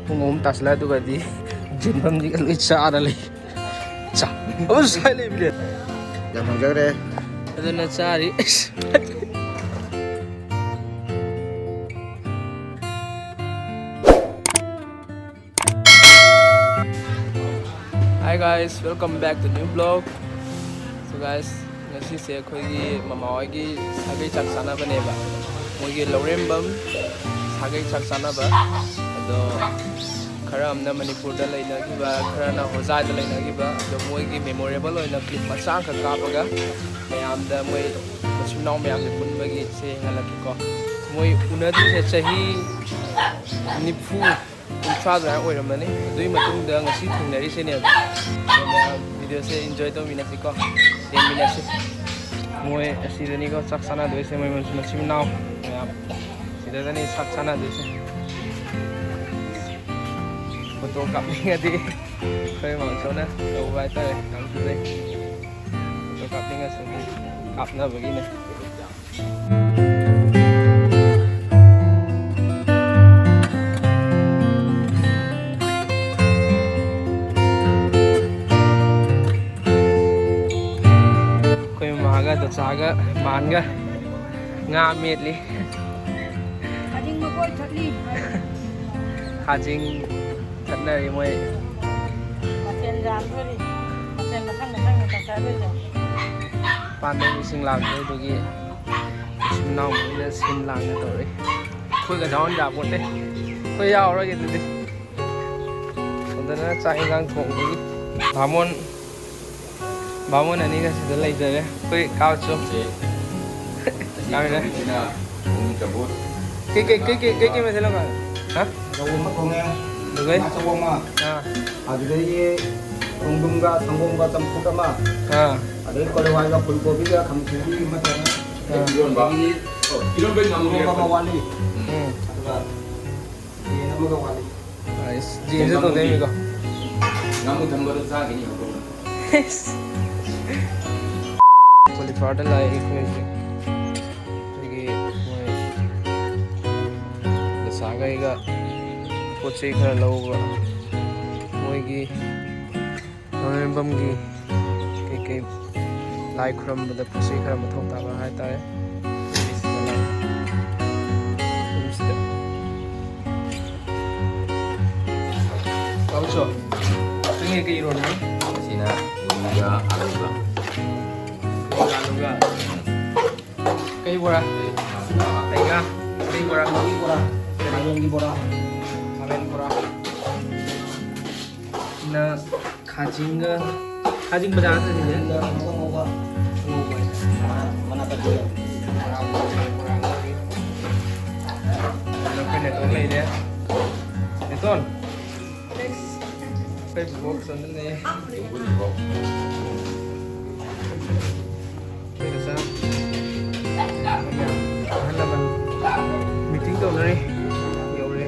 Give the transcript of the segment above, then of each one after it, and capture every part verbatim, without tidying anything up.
ꯄꯨꯡ ꯑꯍꯨꯝ ꯇꯥꯁꯤꯜꯂꯦ, ꯑꯗꯨꯒꯗꯤ ꯖꯤꯟꯐꯝꯁꯤꯒ ꯂꯣꯏ ꯆꯥꯔ ꯂꯩ꯫ ꯆꯥ ꯑꯃꯁꯨ ꯁꯥꯏ ꯂꯩꯕꯅꯦ꯫ ꯌꯥꯝ ꯐꯪꯖꯈ꯭ꯔꯦ꯫ ꯑꯗꯨꯅ ꯆꯥꯔꯤ꯫ Hi guys, welcome back to new vlog. So guys, ꯉꯁꯤꯁꯦ ꯑꯩꯈꯣꯏꯒꯤ ꯃꯃꯥ ꯍꯣꯏꯒꯤ ꯁꯥꯒꯩ ꯆꯥꯛ ꯆꯥꯅꯕꯅꯦꯕ, ꯃꯣꯏꯒꯤ ꯂꯧꯔꯦꯝꯕꯝ ꯁꯥꯒꯩ ꯆꯥꯛ ꯆꯥꯅꯕ꯫ ꯑꯗꯣ ꯈꯔ ꯑꯃꯅ ꯃꯅꯤꯄꯨꯔꯗ ꯂꯩꯅꯈꯤꯕ, ꯈꯔꯅ ꯍꯣꯖꯥꯏꯗ ꯂꯩꯅꯈꯤꯕ, ꯑꯗꯣ ꯃꯣꯏꯒꯤ ꯃꯦꯃꯣꯔꯦꯕꯜ ꯑꯣꯏꯅ ꯀ꯭ꯂꯤꯞ ꯃꯆꯥ ꯑꯃꯈꯛ ꯀꯥꯞꯄꯒ ꯃꯌꯥꯝꯗ, ꯃꯣꯏ ꯃꯆꯤꯟ ꯃꯅꯥꯎ ꯃꯌꯥꯝꯁꯦ ꯄꯨꯟꯕꯒꯤ ꯁꯦ ꯌꯦꯡꯍꯜꯂꯛꯀꯦꯀꯣ꯫ ꯃꯣꯏ ꯎꯅꯗ꯭ꯔꯤꯁꯦ ꯆꯍꯤ ꯅꯤꯐꯨ, ꯀꯨꯟꯊ꯭ꯔꯥ ꯑꯗꯨꯃꯥꯏꯅ ꯑꯣꯏꯔꯝꯃꯅꯤ꯫ ꯑꯗꯨꯒꯤ ꯃꯇꯨꯡꯗ ꯉꯁꯤ ꯊꯦꯡꯅꯔꯤꯁꯤꯅꯦꯕ꯫ ꯑꯗꯣ ꯃꯌꯥꯝ ꯚꯤꯗꯤꯑꯣꯁꯦ ꯏꯟꯖꯣꯏ ꯇꯧꯃꯤꯟꯅꯁꯤꯀꯣ, ꯌꯦꯡꯃꯤꯟꯅꯁꯤ꯫ ꯃꯣꯏ ꯑꯁꯤꯗꯅꯤꯀꯣ ꯆꯥꯛ ꯆꯥꯅꯗꯣꯏꯁꯦ, ꯃꯣꯏ ꯃꯆꯤꯟ ꯃꯅꯥꯎ ꯃꯌꯥꯝ ꯁꯤꯗꯅꯤ ꯆꯥꯛ ꯆꯥꯅꯗꯣꯏꯁꯦ꯫ ꯐꯣꯇꯣ ꯀꯥꯞꯅꯤꯡꯉꯗꯤ ꯑꯩꯈꯣꯏ ꯃꯥꯝꯆꯧꯅ ꯇꯧꯕ ꯍꯥꯏꯇꯥꯔꯦ, ꯌꯥꯝ ꯐꯖꯩ꯫ ꯐꯣꯇꯣ ꯀꯥꯞꯅꯤꯡꯉꯁꯨ ꯀꯥꯞꯅꯕꯒꯤꯅꯦ꯫ ꯑꯩꯈꯣꯏ ꯃꯥꯒ ꯗꯣꯆꯥꯒ ꯃꯥꯟꯒ ꯉꯥ ꯃꯦꯠꯂꯤ꯫ ꯈꯥꯖꯤꯡ ꯃꯀꯣꯏ ꯊꯠꯂꯤ꯫ ꯈꯥꯖꯤꯡ ꯊꯠꯅꯔꯤ ꯃꯣꯏ꯫ ꯃꯊꯦꯜ ꯌꯥꯝꯗꯣꯔꯤ꯫ ꯃꯊꯦꯜ ꯃꯊꯪ ꯃꯊꯪꯅꯤ ꯇꯧꯊꯗꯣꯏꯁꯦ꯫ ꯄꯥꯟꯗꯝ ꯏꯁꯤꯡ ꯂꯥꯛꯄꯗꯨꯒꯤ ꯏꯆꯤꯟ ꯏꯅꯥꯎ ꯃꯈꯩꯅ ꯁꯤꯟ ꯂꯥꯡꯅ ꯇꯧꯔꯛꯏ꯫ ꯑꯩꯈꯣꯏꯒ ꯌꯥꯎꯍꯟ ꯌꯥꯄꯣꯠꯇꯦ꯫ ꯑꯩꯈꯣꯏ ꯌꯥꯎꯔꯒꯦ ꯑꯗꯨꯗꯤ꯫ ꯁꯣꯝꯗꯅ ꯆꯥꯛ ꯏꯟꯁꯥꯡ ꯊꯣꯡꯕꯒꯤ ꯕꯥꯃꯣꯟ ꯕꯥꯃꯣꯟ ꯑꯅꯤꯒ ꯁꯤꯗ ꯂꯩꯖꯔꯦ꯫ ꯑꯩꯈꯣꯏ ꯀꯥꯎꯆꯣ꯫ ꯁꯤ ꯀꯥꯃꯤꯅ꯫ ꯁꯤꯅ ꯄꯨꯡ ꯆꯕꯨꯠ꯫ ꯀꯩ, ꯀꯩ, ꯀꯩ, ꯀꯩ, ꯀꯩ, ꯀꯩ ꯃꯊꯦꯜꯅꯣ ꯀꯥ? ꯍꯥ? ꯆꯧ ꯑꯃ ꯊꯣꯡꯉꯦ꯫ ꯑꯗꯨꯒꯩ? ꯉꯥ ꯆꯧ ꯑꯃ꯫ ꯑꯥ꯫ ꯑꯗꯨꯗꯒꯤ ꯈꯣꯡꯗ꯭ꯔꯨꯝꯒ ꯁꯪꯒꯣꯝꯒ ꯆꯝꯐꯨꯠ ꯑꯃ꯫ ꯑꯥ꯫ ꯑꯗꯩ ꯀꯣꯂꯤ ꯍꯋꯥꯏꯒ ꯐꯨꯜ ꯀꯣꯕꯤꯒ ꯈꯥꯃꯦꯟ ꯑꯁꯤꯟꯕꯤ ꯑꯃ ꯊꯣꯡꯉꯦ꯫ ꯑꯥ꯫ ꯏꯔꯣꯟꯕ꯫ ꯑꯗꯒꯤ ꯏꯔꯣꯟꯕ ꯉꯥꯃꯨ ꯏꯔꯣꯟꯕ ꯑꯃ ꯋꯥꯠꯂꯤ꯫ ꯎꯝ꯫ ꯑꯗꯨꯒ ꯌꯦꯟ ꯑꯃꯒ ꯋꯥꯠꯂꯤ꯫ ꯑꯩꯁ, ꯌꯦꯟꯁꯨ ꯇꯧꯗꯣꯏꯅꯤꯀꯣ꯫ ꯉꯥꯃꯨ ꯊꯝꯕꯗꯣ ꯆꯥꯈꯤꯅꯤ ꯍꯧꯒꯠꯂꯒ꯫ ꯀꯣꯂꯤꯐ꯭ꯂꯥꯋꯔꯗ ꯂꯥꯛꯑꯦ ꯑꯩꯈꯣꯏ ꯍꯧꯖꯤꯛ꯫ ꯑꯩꯈꯣꯏꯒꯤ ꯃꯣꯏ ꯂꯩꯁꯥꯈꯩꯒ ꯄꯣꯠ ꯆꯩ ꯈꯔ ꯂꯧꯕ, ꯃꯣꯏꯒꯤ ꯂꯥꯏꯔꯦꯝꯕꯝꯒꯤ ꯀꯩꯀꯩ ꯂꯥꯏ ꯈꯨꯔꯝꯕꯗ ꯄꯣꯠ ꯆꯩ ꯈꯔ ꯃꯊꯧ ꯇꯥꯕ ꯍꯥꯏꯇꯥꯔꯦ꯫ ꯁꯤꯗ ꯂꯥꯛꯑꯦ꯫ ꯁꯤꯗ꯫ ꯇꯥꯃꯣꯆꯧ, ꯅꯪꯒꯤ ꯀꯩ ꯏꯔꯣꯟꯕꯅꯣ? ꯑꯁꯤꯅ ꯀꯣꯕꯤꯒ ꯑꯂꯨꯒ꯫ ꯀꯣꯕꯤꯒ ꯑꯂꯨꯒ꯫ ꯎꯝ꯫ ꯀꯩ ꯕꯣꯔꯥ? ꯀꯩꯒ? ꯀꯩ ꯕꯣꯔꯥ? ꯀꯣꯕꯤ ꯕꯣꯔꯥ, ꯃꯥꯏꯔꯦꯟꯒꯤ ꯕꯣꯔꯥ꯫ ꯃꯥꯏꯔꯦꯟ ꯕꯣꯔꯥ꯫ ꯅ ꯈꯥꯖꯤꯡꯒ, ꯈꯥꯖꯤꯡ ꯕꯖꯥꯔ ꯅꯠꯇ꯭ꯔꯣ ꯁꯤꯁꯦ? ꯈꯥꯖꯤꯡꯒ ꯉꯧꯕ ꯉꯧꯕ꯫ ꯑꯉꯧꯕ ꯍꯥꯏꯁꯦ꯫ ꯃꯅꯥ, ꯃꯅꯥ ꯇꯠꯄꯗꯣ꯫ ꯑꯗꯣ ꯑꯩꯈꯣꯏ ꯅꯦꯇꯣꯟ ꯂꯩꯔꯦ꯫ ꯅꯦꯇꯣꯟ꯫ ꯑꯩꯈꯣꯏ vlog ꯆꯠꯂꯅꯤ꯫ ꯑꯩꯈꯣꯏ ꯉꯁꯥꯏ ꯑꯍꯜ ꯂꯃꯟ meeting ꯇꯧꯅꯔꯤ꯫ ꯌꯧꯔꯦ꯫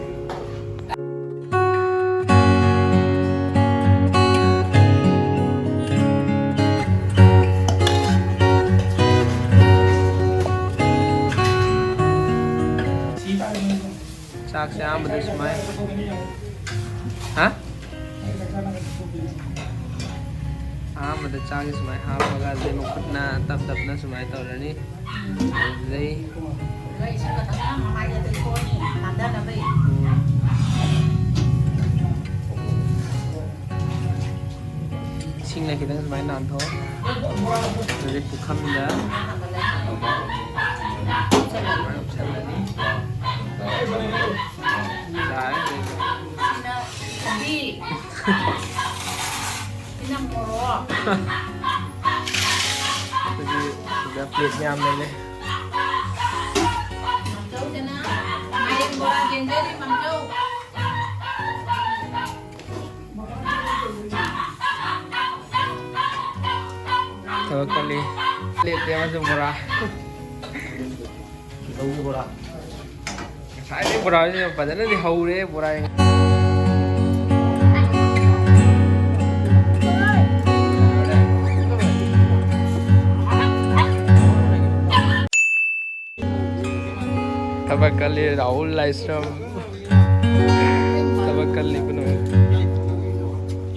ꯆꯥꯛꯁꯦ ꯑꯍꯥꯟꯕꯗ ꯁꯨꯃꯥꯏ-, ꯍꯥ? ꯑꯍꯥꯟꯕꯗ ꯆꯥꯛꯁꯦ ꯁꯨꯃꯥꯏꯅ ꯍꯥꯞꯄꯒ ꯑꯗꯩ ꯃꯈꯨꯠꯅ ꯇꯞ ꯇꯞꯅ ꯁꯨꯃꯥꯏꯅ ꯇꯧꯔꯅꯤ꯫ ꯑꯗꯨꯗꯩ ꯑꯗꯨꯒ ꯏꯁꯤꯡ ꯈꯛꯇꯪ ꯃꯃꯥꯏꯗ ꯇꯩꯊꯣꯛꯑꯅꯤ, ꯅꯥꯟꯊꯅꯕꯩ꯫ ꯎꯝ꯫ ꯏꯁꯤꯡꯅ ꯈꯤꯇꯪ ꯁꯨꯃꯥꯏꯅ ꯅꯥꯟꯊꯣꯛꯑꯣ꯫ ꯑꯗꯨꯗꯩ ꯄꯨꯈꯝꯗ ꯍꯥꯞꯆꯜꯂꯅꯤ꯫ ꯌꯥꯔꯦ꯫ ꯁꯤꯅ ꯊꯕꯤ꯫ ꯁꯤꯅ ꯃꯣꯔꯣꯛ꯫ ꯑꯗꯨꯗꯤ ꯁꯤꯗ plate ꯃꯌꯥꯝ ꯂꯩꯔꯦ꯫ ꯃꯥꯝꯇꯧꯗꯅ ꯃꯥꯏꯔꯦꯟ ꯕꯣꯔꯥ ꯌꯦꯡꯖꯔꯤ, ꯃꯥꯝꯇꯧ꯫ ꯊꯕꯛ ꯀꯜꯂꯤ꯫ Plate ꯑꯃꯁꯨ ꯕꯣꯔꯥ꯫ ꯂꯧꯒꯤ ꯕꯣꯔꯥ꯫ ꯉꯁꯥꯏꯗꯩ ꯕꯣꯔꯥꯁꯦ ꯐꯖꯅꯗꯤ ꯍꯧꯔꯦ, ꯕꯣꯔꯥ꯫ ꯊꯕꯛ ꯀꯜꯂꯤ ꯔꯥꯍꯨꯜ ꯂꯥꯏꯁ꯭ꯔꯝ꯫ ꯀꯜꯂꯤꯕꯅꯣ?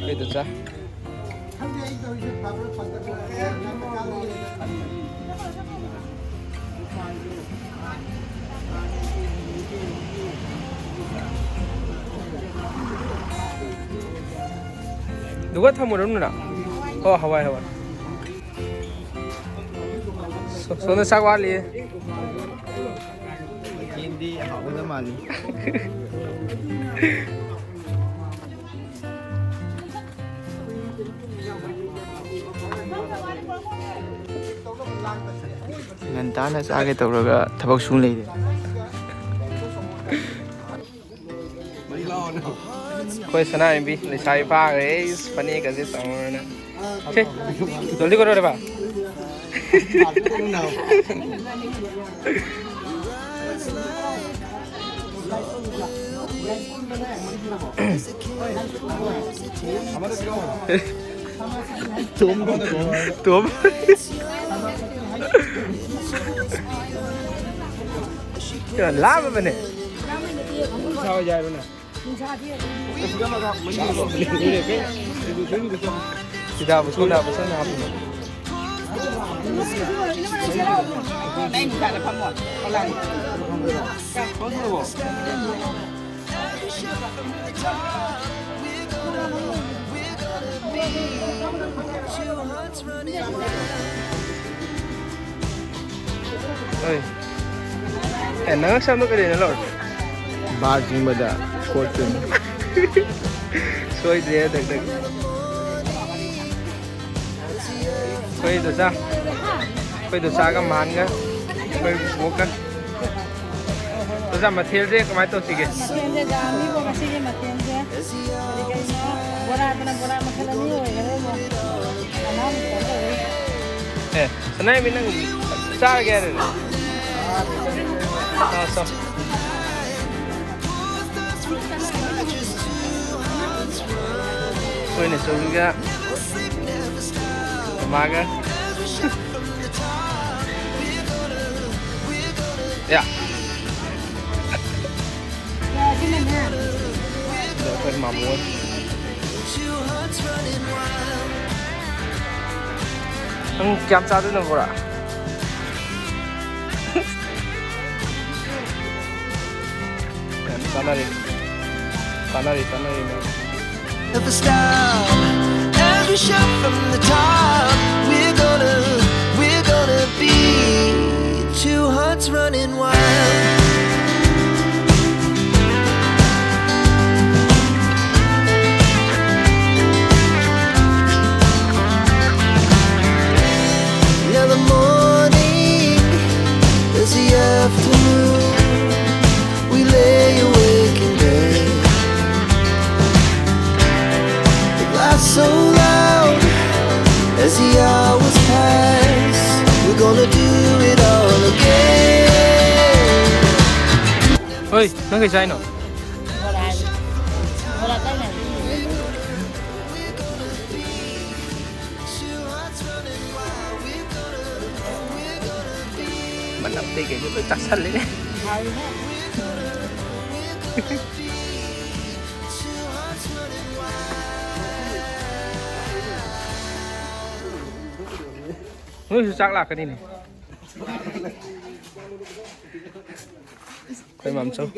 ꯀꯩꯗ ꯆꯥ? ꯑꯗꯨꯒ ꯊꯝꯃꯨꯔꯣ ꯅꯨꯅ꯫ ꯑꯣ, ꯍꯋꯥꯏ, ꯍꯋꯥꯏ꯫ ꯁꯣ-, ꯁꯣꯝꯗ ꯆꯥꯛ ꯋꯥꯠꯂꯤ꯫ ꯃꯊꯦꯜꯗꯤ ꯍꯥꯎꯒꯗꯕ ꯃꯥꯜꯂꯤ꯫ ꯉꯟꯇꯥꯅ ꯆꯥꯒꯦ ꯇꯧꯔꯒ ꯊꯕꯛ ꯁꯨ ꯂꯩꯔꯦ꯫ ꯑꯩꯈꯣꯏ ꯁꯅꯥꯍꯟꯕꯤ ꯂꯩꯁꯥꯕꯤ ꯐꯥꯈ꯭ꯔꯦ꯫ ꯏꯁ, ꯐꯅꯦꯛꯀꯁꯦ ꯇꯧꯔꯅ꯫ ꯁꯦ, ꯖꯜꯗꯤ ꯀꯔꯣ ꯔꯦ ꯕꯥ꯫ ꯇꯣꯝ, ꯇꯣꯝ꯫ ꯂꯥꯝꯃꯕꯅꯦ꯫ ꯁꯤꯗꯥ ꯕꯁꯟꯗ ꯍꯥꯞꯄꯤꯅꯦ꯫ ꯍꯣꯏ꯫ ꯑꯦ, ꯅꯪ ꯁꯝꯗꯣ ꯀꯔꯤꯅꯣ ꯂꯧꯔ? ꯕꯥꯔ ꯆꯤꯡꯕꯗ ꯀꯣꯠꯇꯣꯏꯅꯤ꯫ ꯁꯣꯏꯗ꯭ꯔꯦ ꯍꯟꯗꯛꯇꯒꯤ꯫ ꯑꯩꯈꯣꯏ ꯗꯣꯆꯥ, ꯑꯩꯈꯣꯏ ꯗꯣꯆꯥꯒ ꯃꯥꯟꯒ ꯑꯩꯈꯣꯏ ꯕꯣꯛꯀ꯫ ꯗꯣꯆꯥ, ꯃꯊꯦꯜꯁꯦ ꯀꯃꯥꯏꯅ ꯇꯧꯁꯤꯒꯦ? ꯃꯊꯦꯜꯁꯦ ꯌꯥꯝꯃꯤꯕꯣ ꯉꯁꯤꯒꯤ ꯃꯊꯦꯜꯁꯦ꯫ ꯀꯔꯤ ꯀꯔꯤꯅꯣ? ꯕꯣꯔꯥꯗꯅ ꯕꯣꯔꯥ ꯃꯈꯜ ꯑꯅꯤ ꯑꯣꯏꯈꯔꯦ꯫ ꯑꯦ, ꯁꯅꯥꯍꯟꯕꯤ, ꯅꯪ ꯆꯥꯔꯒꯦ ꯍꯥꯏꯔꯅꯦ? ꯆꯥꯎ, ꯆꯥꯎ꯫ ꯑꯩꯈꯣꯏꯅ ꯆꯧꯒ ꯃꯥꯒ꯫ ꯌꯥ꯫ ꯌꯥ, ꯁꯤꯅꯅꯦ꯫ ꯑꯩꯈꯣꯏ ꯃꯥꯃꯣ ꯍꯣꯏ꯫ ꯅꯪ ꯀꯌꯥꯝ ꯆꯥꯗꯣꯏꯅꯣ, ꯕꯣꯔꯥ? ꯌꯥꯝ ꯆꯥꯅꯔꯤ꯫ ꯆꯥꯅꯔꯤ, ꯆꯥꯅꯔꯤ ꯃꯌꯥꯝ꯫ Never stop. Every shot from the top. We're gonna, we're gonna be two hearts running wild. Now the morning is the afternoon. We lay awake in bed. The laughs so loud as the hours pass. We're gonna do it all again. ꯍꯣꯏ, ꯅꯪ ꯀꯩ ꯆꯥꯏꯅꯣ? ꯃꯅꯝ ꯀꯩꯀꯩꯁꯨ ꯂꯣꯏ ꯆꯥꯁꯜꯂꯦꯅꯦ꯫ ꯅꯣꯏꯁꯨ ꯆꯥꯛ ꯂꯥꯛꯀꯅꯤꯅꯦ꯫ ꯑꯩꯈꯣꯏ ꯃꯥꯝꯆꯧ꯫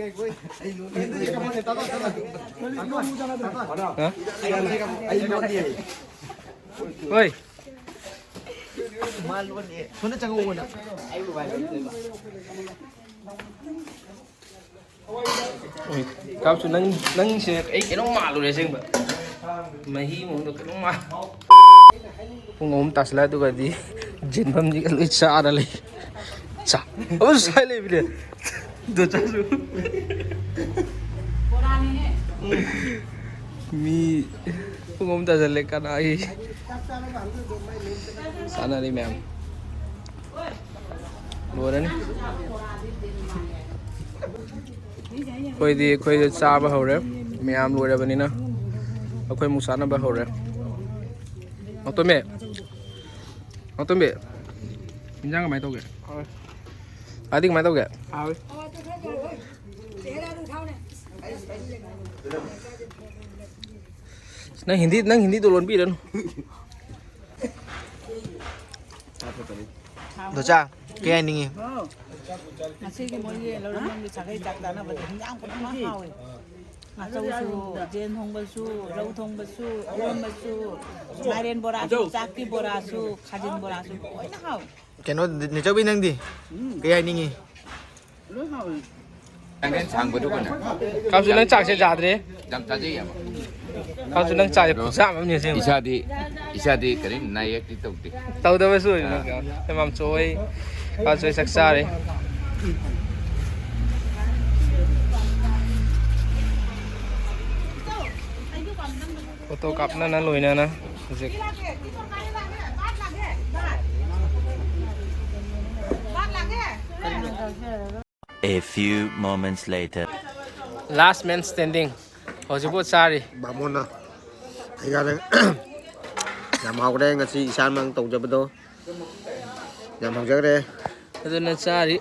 ꯍꯥ? ꯍꯣꯏ꯫ ꯍꯣꯏ, ꯀꯥꯞꯁꯨ ꯅꯪ, ꯅꯪꯁꯦ ꯑꯩ ꯀꯩꯅꯣꯝ ꯃꯥꯜꯂꯨꯔꯦ ꯑꯁꯦꯡꯕ꯫ ꯃꯍꯤ ꯃꯑꯣꯡꯗ ꯀꯩꯅꯣꯝ ꯃꯥꯜ-꯫ ꯄꯨꯡ ꯑꯍꯨꯝ ꯇꯥꯁꯤꯜꯂꯦ, ꯑꯗꯨꯒꯗꯤ ꯖꯤꯟꯐꯝꯁꯤꯒ ꯂꯣꯏ ꯆꯥꯔ ꯂꯩ꯫ ꯆꯥ-, ꯑꯁ, ꯍꯥꯏ ꯂꯩꯕꯅꯦ꯫ ꯑꯗꯣ ꯆꯥꯁꯨ꯫ ꯃꯤ ꯄꯨꯡ ꯑꯍꯨꯝ ꯇꯥꯁꯤꯜꯂꯦ, ꯀꯅꯥꯒꯤ ꯆꯥꯅꯔꯤ ꯃꯌꯥꯝ꯫ ꯂꯣꯏꯔꯅꯤ꯫ ꯑꯩꯈꯣꯏꯗꯤ, ꯑꯩꯈꯣꯏꯗ ꯆꯥꯕ ꯍꯧꯔꯦ꯫ ꯃꯌꯥꯝ ꯂꯣꯏꯔꯕꯅꯤꯅ ꯑꯩꯈꯣꯏ ꯑꯃꯨꯛ ꯆꯥꯅꯕ ꯍꯧꯔꯦ꯫ ꯃꯇꯣꯝꯕꯤ, ꯃꯇꯣꯝꯕꯤ, ꯏꯟꯖꯥꯡ ꯀꯃꯥꯏꯅ ꯇꯧꯒꯦ? ꯍꯥꯎꯋꯦ꯫ ꯑꯗꯤ ꯀꯃꯥꯏꯅ ꯇꯧꯒꯦ? ꯍꯥꯎꯋꯦ꯫ ꯅꯪ ꯍꯤꯟꯗꯤ, ꯅꯪ ꯍꯤꯟꯗꯤꯗꯣ ꯂꯣꯟꯕꯤꯔꯅꯨ꯫ ꯗꯣꯆꯥ, ꯀꯩ ꯍꯥꯏꯅꯤꯡꯉꯤ? ꯉꯁꯤꯒꯤ ꯃꯣꯏꯒꯤ ꯂꯧꯔꯝꯕꯝꯒꯤ ꯁꯥꯒꯩ ꯆꯥꯛ ꯆꯥꯅꯕꯗ ꯍꯤꯟꯖꯥꯡ ꯈꯨꯗꯤꯡꯃꯛ ꯍꯥꯎꯋꯦ꯫ ꯉꯥꯆꯧꯁꯨ, ꯌꯦꯟ ꯊꯣꯡꯕꯁꯨ, ꯔꯧ ꯊꯣꯡꯕꯁꯨ, ꯏꯔꯣꯟꯕꯁꯨ, ꯃꯥꯏꯔꯦꯟ ꯕꯣꯔꯥꯁꯨ, ꯆꯥꯛꯀꯤ ꯕꯣꯔꯥꯁꯨ, ꯈꯥꯖꯤꯟ ꯕꯣꯔꯥꯁꯨ ꯂꯣꯏꯅ ꯍꯥꯎꯋꯦ꯫ ꯀꯩꯅꯣ, ꯅꯦꯆꯧꯕꯤ, ꯅꯪꯗꯤ ꯀꯩ ꯍꯥꯏꯅꯤꯡꯉꯤ? ꯂꯣꯏ ꯍꯥꯎꯋꯦ꯫ ꯀꯥꯞꯁꯨ, ꯅꯪ ꯆꯥꯛꯁꯦ ꯆꯥꯗ꯭ꯔꯦ꯫ ꯌꯥꯝ ꯆꯥꯖꯩꯌꯦꯕ꯫ ꯀꯥꯞꯁꯨ, ꯅꯪ ꯆꯥꯛꯁꯦ ꯈꯨꯆꯥ ꯑꯃꯅꯤ ꯑꯁꯦꯡꯕ꯫ ꯏꯁꯥꯗꯤ, ꯏꯁꯥꯗꯤ ꯀꯔꯤꯝ ꯅꯥꯏ ꯌꯦꯛꯇꯤ ꯇꯧꯗꯦ꯫ ꯇꯧꯗꯕꯁꯨ ꯑꯣꯏꯕꯅꯤ꯫ ꯑꯥ꯫ ꯏꯃꯥꯝꯆꯣ ꯍꯣꯏ, ꯄꯥꯆꯣꯏ ꯆꯥꯛ ꯆꯥꯔꯦ꯫ ꯐꯣꯇꯣ ꯀꯥꯞꯅꯅ ꯂꯣꯏꯅꯅ ꯍꯧꯖꯤꯛ꯫ A few moments later. Last man standing. ꯍꯧꯖꯤꯛꯐꯥꯎ ꯆꯥꯔꯤ꯫ ꯕꯥꯃꯣꯟꯅ ꯑꯩꯒ ꯌꯥꯝ ꯍꯥꯎꯈ꯭ꯔꯦ ꯉꯁꯤ ꯏꯁꯥꯃꯛ ꯇꯧꯖꯕꯗꯣ꯫ ꯌꯥꯝ ꯍꯥꯎꯖꯈ꯭ꯔꯦ꯫ ꯑꯗꯨꯅ ꯆꯥꯔꯤ꯫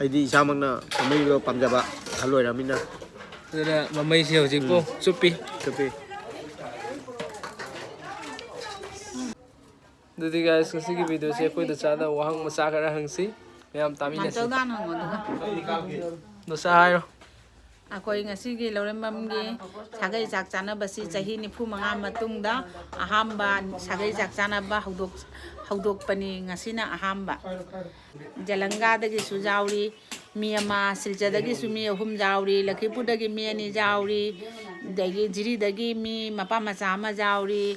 ꯑꯩꯗꯤ ꯏꯁꯥꯃꯛꯅ ꯃꯃꯩꯗꯣ ꯄꯥꯝꯖꯕ ꯑꯍꯜ ꯑꯣꯏꯔꯕꯅꯤꯅ꯫ ꯑꯗꯨꯅ ꯃꯃꯩꯁꯦ ꯍꯧꯖꯤꯛꯄꯨ ꯎꯝ꯫ ꯆꯨꯞꯄꯤ꯫ ꯆꯨꯞꯄꯤ꯫ ꯑꯗꯨꯗꯤ guys, ꯉꯁꯤꯒꯤ videoꯁꯦ ꯑꯩꯈꯣꯏ ꯗꯣꯆꯥꯗ ꯋꯥꯍꯪ ꯃꯆꯥ ꯈꯔ ꯍꯪꯁꯤ꯫ ꯃꯌꯥꯝ ꯇꯥꯃꯤꯟꯅꯁꯤ꯫ ꯃꯥꯝꯆꯧꯗ ꯍꯥꯟꯅ ꯍꯪꯉꯣ ꯑꯗꯨꯒ꯫ ꯗꯣꯆꯥ ꯍꯥꯏꯔꯣ꯫ ꯑꯩꯈꯣꯏ ꯉꯁꯤꯒꯤ ꯂꯧꯔꯦꯝꯕꯝꯒꯤ ꯁꯥꯒꯩ ꯆꯥꯛ ꯆꯥꯅꯕꯁꯤ ꯆꯍꯤ ꯅꯤꯐꯨ ꯃꯉꯥ ꯃꯇꯨꯡꯗ ꯑꯍꯥꯝꯕ ꯁꯥꯒꯩ ꯆꯥꯛ ꯆꯥꯅꯕ ꯍꯧꯗꯣꯛ-, ꯍꯧꯗꯣꯛꯄꯅꯤ꯫ ꯉꯁꯤꯅ ꯑꯍꯥꯝꯕ꯫ ꯖꯂꯪꯒꯥꯗꯒꯤꯁꯨ ꯌꯥꯎꯔꯤ, ꯃꯤ ꯑꯃ, ꯁꯤꯜꯆꯔꯗꯒꯤꯁꯨ ꯃꯤ ꯑꯍꯨꯝ ꯌꯥꯎꯔꯤ, ꯂꯈꯤꯄꯨꯔꯗꯒꯤ ꯃꯤ ꯑꯅꯤ ꯌꯥꯎꯔꯤ, ꯑꯗꯒꯤ ꯖꯤꯔꯤꯗꯒꯤ ꯃꯤ ꯃꯄꯥ ꯃꯆꯥ ꯑꯃ ꯌꯥꯎꯔꯤ,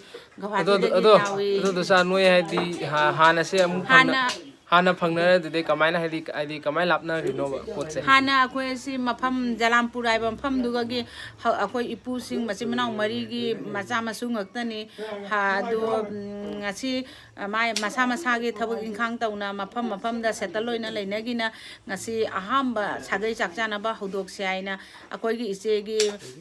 ꯑꯗꯣ, ꯑꯗꯣ, ꯒꯧꯍꯥꯇꯤꯗꯒꯤ ꯑꯗꯣ, ꯌꯥꯎꯔꯤ꯫ ꯑꯗꯣ ꯗꯣꯆꯥ, ꯅꯣꯏ ꯍꯥꯏꯗꯤ ꯍꯥ-, ꯍꯥꯟꯅꯁꯦ ꯑꯃꯨꯛ ꯐꯪꯅ-, ꯍꯥꯟꯅ ꯍꯥꯟꯅ ꯐꯪꯅꯔꯗꯨꯗꯩ ꯀꯃꯥꯏꯅ ꯍꯥꯏꯗꯤ, ꯍꯥꯏꯗꯤ ꯀꯃꯥꯏꯅ ꯂꯥꯞꯅꯈ꯭ꯔꯤꯅꯣꯕ ꯄꯣꯠꯁꯦ? ꯍꯥꯟꯅ ꯑꯩꯈꯣꯏ ꯑꯁꯤ ꯃꯐꯝ ꯖꯂꯥꯝꯄꯨꯔ ꯍꯥꯏꯕ ꯃꯐꯝꯗꯨꯒꯒꯤ ꯍ-, ꯑꯩꯈꯣꯏ ꯏꯄꯨꯁꯤꯡ ꯃꯆꯤꯟ ꯃꯅꯥꯎ ꯃꯔꯤꯒꯤ ꯃꯆꯥ ꯃꯁꯨ ꯉꯥꯛꯇꯅꯤ꯫ ꯍꯥ-, ꯑꯗꯨ, ꯎꯝ, ꯉꯁꯤ ꯃꯥꯏ ꯃꯁꯥ ꯃꯁꯥꯒꯤ ꯊꯕꯛ ꯏꯪꯈꯥꯡ ꯇꯧꯅ ꯃꯐꯝ ꯃꯐꯝꯗ settle ꯑꯣꯏꯅ ꯂꯩꯅꯈꯤꯅ ꯉꯁꯤ ꯑꯍꯥꯝꯕ ꯁꯥꯒꯩ ꯆꯥꯛ ꯆꯥꯅꯕ ꯍꯧꯗꯣꯛꯁꯦ ꯍꯥꯏꯅ ꯑꯩꯈꯣꯏꯒꯤ ꯏꯆꯦꯒꯤ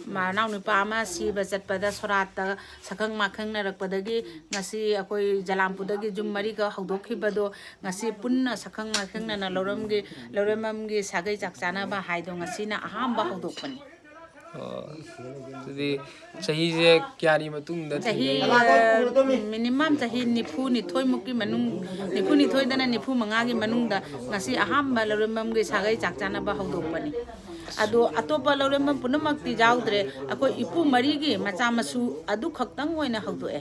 ꯃꯅꯥꯎꯅꯨꯄꯥ ꯑꯃ ꯁꯤꯕ ꯆꯠꯄꯗ ꯁꯣꯔꯥꯠꯇ ꯁꯛꯈꯪ ꯃꯥꯏꯈꯪꯅꯔꯛꯄꯗꯒꯤ ꯉꯁꯤ ꯑꯩꯈꯣꯏ ꯖꯂꯥꯝꯄꯨꯔꯗꯒꯤ ꯌꯨꯝ ꯃꯔꯤꯈꯛ ꯍꯧꯗꯣꯛꯈꯤꯕꯗꯣ ꯉꯁꯤ ꯄꯨꯟꯅ ꯁꯛꯈꯪ ꯃꯥꯏꯈꯪꯅꯅ ꯂꯧꯔꯝꯒꯤ, ꯂꯧꯔꯝꯕꯝꯒꯤ ꯁꯥꯒꯩ ꯆꯥꯛ ꯆꯥꯅꯕ ꯍꯥꯏꯗꯣ ꯉꯁꯤꯅ ꯑꯍꯥꯝꯕ ꯍꯧꯗꯣꯛꯄꯅꯤ꯫ ꯑꯣ, ꯑꯗꯨꯗꯤ ꯆꯍꯤꯁꯦ ꯀꯌꯥꯅꯤ ꯃꯇꯨꯡꯗ ꯆꯍꯤ ꯊꯦꯡꯅꯩ? ꯃꯤꯅꯤꯃꯝ ꯆꯍꯤ ꯅꯤꯐꯨ ꯅꯤꯊꯣꯏꯃꯨꯛꯀꯤ ꯃꯅꯨꯡ, ꯅꯤꯐꯨ ꯅꯤꯊꯣꯏꯗꯅ ꯅꯤꯐꯨ ꯃꯉꯥꯒꯤ ꯃꯅꯨꯡꯗ ꯉꯁꯤ ꯑꯍꯥꯟꯕ ꯂꯧꯔꯦꯝꯕꯝꯒꯤ ꯁꯥꯒꯩ ꯆꯥꯛ ꯆꯥꯅꯕ ꯍꯧꯗꯣꯛꯄꯅꯤ꯫ ꯑꯗꯣ ꯑꯇꯣꯞꯄ ꯂꯧꯔꯦꯝꯕꯝ ꯄꯨꯝꯅꯃꯛꯇꯤ ꯌꯥꯎꯗ꯭ꯔꯦ, ꯑꯩꯈꯣꯏ ꯏꯄꯨ ꯃꯔꯤꯒꯤ ꯃꯆꯥ ꯃꯁꯨ ꯑꯗꯨ ꯈꯛꯇꯪ ꯑꯣꯏꯅ ꯍꯧꯗꯣꯛꯑꯦ꯫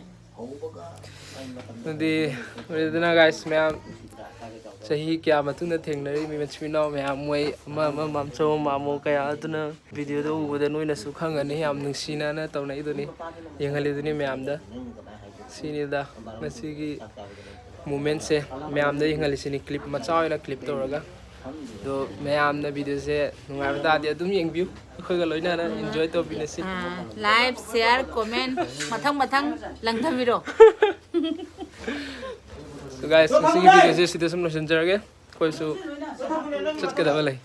ꯑꯗꯨꯗꯤ ꯑꯗꯨꯅ ꯒꯥꯏꯁ ꯃꯌꯥꯝ, ꯆꯍꯤ ꯀꯌꯥ ꯃꯇꯨꯡꯗ ꯊꯦꯡꯅꯔꯤꯕ ꯃꯆꯤꯟ ꯃꯅꯥꯎ ꯃꯌꯥꯝ, ꯃꯣꯏ ꯑꯃ ꯑꯃ ꯃꯥꯝꯆꯧ ꯃꯥꯃꯣ ꯀꯌꯥ ꯑꯗꯨꯅ ꯚꯤꯗꯤꯑꯣꯗ ꯎꯕꯗ ꯅꯣꯏꯅꯁꯨ ꯈꯪꯒꯅꯤ, ꯌꯥꯝ ꯅꯨꯡꯁꯤꯅꯅ ꯇꯧꯅꯩꯗꯨꯅꯤ, ꯌꯦꯡꯍꯜꯂꯤꯗꯨꯅꯤ ꯃꯌꯥꯝꯗ꯫ ꯁꯤꯅꯤꯗ ꯉꯁꯤꯒꯤ ꯃꯣꯃꯦꯟꯁꯦ ꯃꯌꯥꯝꯗ ꯌꯦꯡꯍꯜꯂꯤꯁꯤꯅꯤ, ꯀ꯭ꯂꯤꯞ ꯃꯆꯥ ꯑꯣꯏꯅ ꯀ꯭ꯂꯤꯞ ꯇꯧꯔꯒ꯫ ꯑꯗꯣ ꯃꯌꯥꯝꯅ ꯚꯤꯗꯤꯑꯣꯁꯦ ꯅꯨꯡꯉꯥꯏꯕ ꯇꯥꯔꯗꯤ ꯑꯗꯨꯝ ꯌꯦꯡꯕꯤꯌꯨ, ꯑꯩꯈꯣꯏꯒ ꯂꯣꯏꯅꯅ ꯏꯟꯖꯣꯏ ꯇꯧꯕꯤꯅꯁꯤ꯫ ꯂꯥꯏꯛ, ꯁꯤꯌꯥꯔ, ꯀꯣꯃꯦꯟ ꯃꯊꯪ ꯃꯊꯪ ꯂꯪꯊꯕꯤꯔꯣ꯫ So guys, ꯉꯁꯤꯒꯤ ꯚꯤꯗꯤꯑꯣꯁꯦ ꯁꯤꯗ ꯁꯨꯝ ꯂꯣꯏꯁꯤꯟꯖꯔꯒꯦ, ꯑꯩꯈꯣꯏꯁꯨ ꯆꯠꯀꯗꯕ ꯂꯩ꯫